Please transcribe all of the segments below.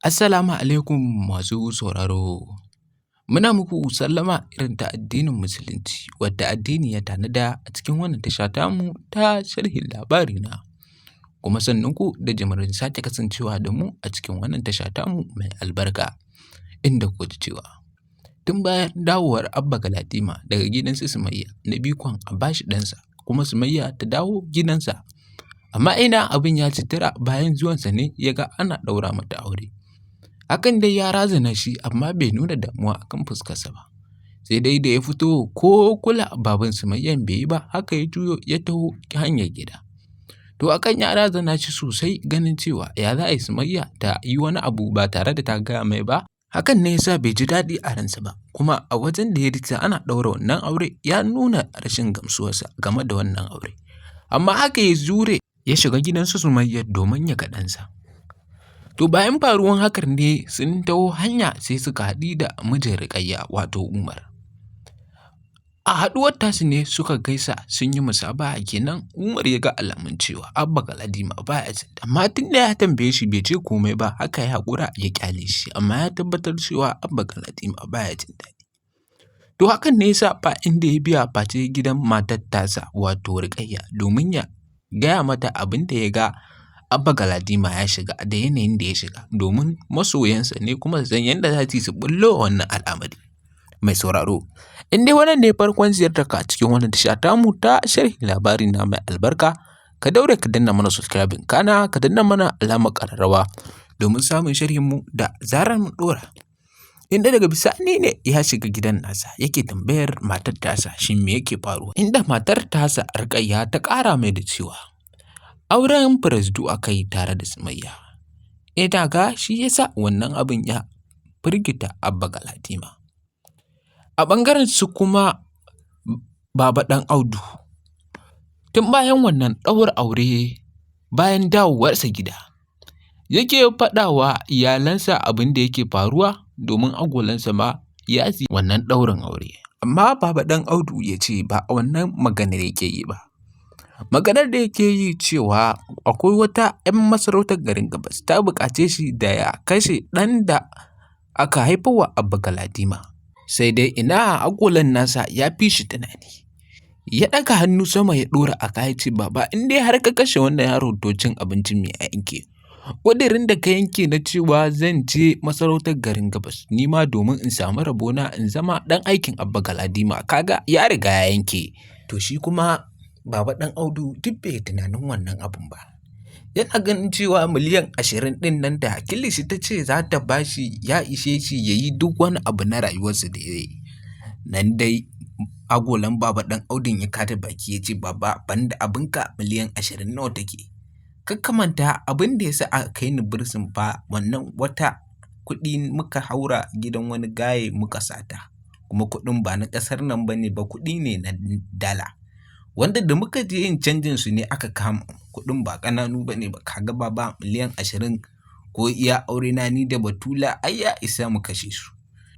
Assalamu alaikum masu sauraro. Muna muku sallama irin ta addinin Musulunci wadda addini ya tanada a cikin wannan tasha tamu ta sharhin labarina. Kuma sannunku da jimirin sake kasancewa da mu a cikin wannan tasha tamu mai albarka. Inda kuka ji cewa tun bayan dawowar Abba Galadima daga gidan su Sumayya na bikon a bashi ɗansa kuma Sumayya ta dawo gidansa. Amma ina abin ya ci tura, bayan zuwansa ne ya ga ana ɗaura mata aure. Hakan dai ya razana shi, amma bai nuna damuwa a kan fuskarsa ba. Sai dai da ya fito, ko kula baban Sumayyan bai yi ba, haka ya juyo ya taho hanyar gida. To hakan ya razana shi sosai, ganin cewa ya za a yi Sumayya ta yi wani abu ba tare da ta gaya mai ba. Hakan ne ya sa bai ji daɗi a ransa ba, kuma a wajen da ya ji ana ɗaura wannan aure ya nuna rashin gamsuwarsa game da wannan aure. Amma haka ya jure ya shiga gidan su Sumayya domin ya ga ɗansa. To bayan faruwan hakan ne sun taho hanya sai suka haɗu da mijin Rukayya, wato Umar. A haɗuwar tasu ne suka gaisa, sun yi musabaha kenan, Umar ya ga alamun cewa Abba Galadima baya jin, amma tun da ya tambaye shi bai ce komai ba, haka ya haƙura ya ƙyale shi, amma ya tabbatar cewa Abba Galadima baya jin daɗi. To hakan ne ya sa ba inda ya biya face gidan matar tasa, wato Rukayya, domin ya gaya mata abin da ya ga Abba Galadima ya shiga da yanayin da ya shiga, domin masoyansa ne kuma su san yadda za su yi su ɓullo wa wannan al'amari. Mai sauraro, in dai wannan ne farkon ziyartar ka a cikin wannan tasha tamu ta sharhin labarina mai albarka, ka daure ka danna mana subscribing, kana ka danna mana alamar ƙararrawa domin samun sharhinmu da zarar mun ɗora. Inda daga bisani ne ya shiga gidan nasa yake tambayar matar tasa shin me yake faruwa. Inda matar tasa Rukayya ta ƙara mai da cewa auren Firist aka yi tare da Sumayya. Ina ga shi ya sa wannan abin ya firgita Abba Galadima. A ɓangaren su kuma Baba Ɗan Audu, tun bayan wannan ɗaura aure, bayan dawowarsa gida, yake faɗa wa iyalansa abin da yake faruwa, domin agolansa ma ya wannan ɗaurin aure. Amma Baba Ɗan Audu ya ce ba wannan maganar yake yi ba. Maganar da yake yi cewa akwai wata 'yan masarautar garin Gabas ta buƙace shi da ya kashe ɗan da aka haifa wa Abba Galadima. Sai dai ina, agolan nasa ya fi shi tunani. Ya ɗaga hannu sama ya ɗora a ya ce, "Baba, in dai har ka kashe wannan yaro, to cin abincin mu ya yanke. Ƙudurin da ka yanke na cewa zan je masarautar garin Gabas ni ma domin in samu rabona in zama ɗan aikin Abba Galadima, kaga ya riga ya yanke." To shi kuma Baba Ɗan Audu duk bai tunanin wannan abun ba. Yana ganin cewa miliyan 20 ɗin nan da Kilishi ta ce za ta ba shi ya ishe shi ya yi duk wani abu na rayuwarsa da ya yi. Nan dai agolan Baba Ɗan Audun ya kada baki ya ce, "Baba, banda abinka, miliyan 20 nawa take? Kar ka manta abin da ya sa aka kai ni bursin fa, wannan wata kuɗi muka haura gidan wani gaye muka sata. Kuma kuɗin ba na ƙasar nan ba ne ba, kuɗi ne na dala. Wanda da muka je yin canjin su ne aka kama, kuɗin ba ƙananu ba ne ba. Ka ga baba, miliyan 20 ko iya aure na ni da Batula ai ya isa mu kashe su."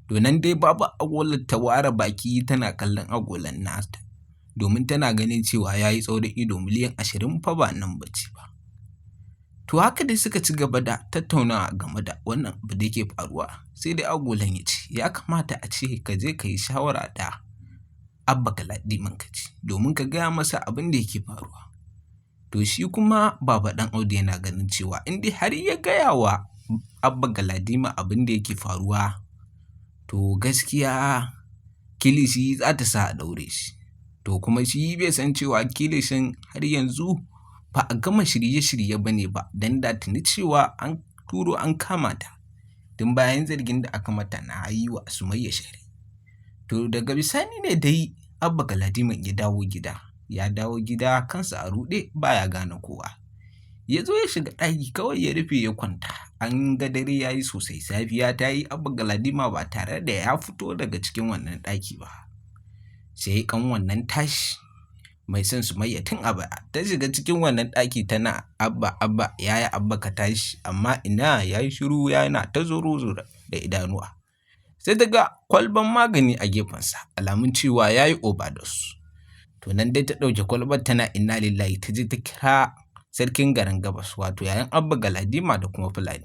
To nan dai baba agolar ta ware baki tana kallon agolan nata, domin tana ganin cewa ya yi tsaurin ido, miliyan 20 fa ba nan ba ce ba. To haka dai suka ci gaba da tattaunawa game da wannan abu da yake faruwa. Sai dai agolan ya ce ya kamata a ce ka je ka yi shawara da Abba Galadiman ka ci domin ka gaya masa abin da yake faruwa. To shi kuma Baba Ɗan Audu yana ganin cewa in dai har ya gaya wa Abba Galadima abin da yake faruwa, to gaskiya Kilishi za ta sa a ɗaure shi. To kuma shi bai san cewa Kilishin har yanzu ba a gama shirye-shirye ba ne ba, don da tuni cewa an turo an kama ta tun bayan zargin da aka mata na yi wa Sumayya sharri. To daga bisani ne dai Abba Galadiman ya dawo gida. Ya dawo gida kansa a ruɗe, baya gane kowa. Ya zo ya shiga ɗaki kawai ya rufe ya kwanta. An ga dare ya yi sosai, safiya ta yi Abba Galadima ba tare da ya fito daga cikin wannan ɗaki ba. Sai kan wannan tashi mai son Sumayya tun a baya ta shiga cikin wannan ɗaki tana, "Abba, Abba, yaya Abba, ka tashi." Amma ina, ya yi shiru yana ta zuru zuru da idanuwa. Sai ta ga kwalban magani a gefensa, alamun cewa ya yi overdose. To nan dai ta ɗauke kwalbar tana inna lillahi, ta je ta kira sarkin garin Gabas, wato yayan Abba Galadima, da kuma Fulani.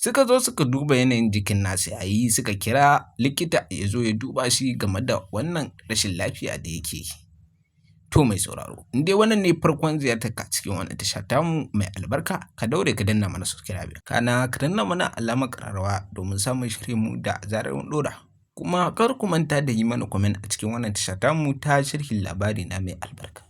Suka zo suka duba yanayin jikin nasa yayi, suka kira likita ya zo ya duba shi game da wannan rashin lafiya da yake yi. To mai sauraro, in dai wannan ne farkon ziyartarka cikin wannan tasha tamu mai albarka, ka daure ka danna mana subscribe, kana ka danna mana alamar ƙararrawa domin samun shirinmu da zarar mun ɗora. Kuma kar ku manta da yi mana comment a cikin wannan tasha tamu ta sharhin labari na mai albarka.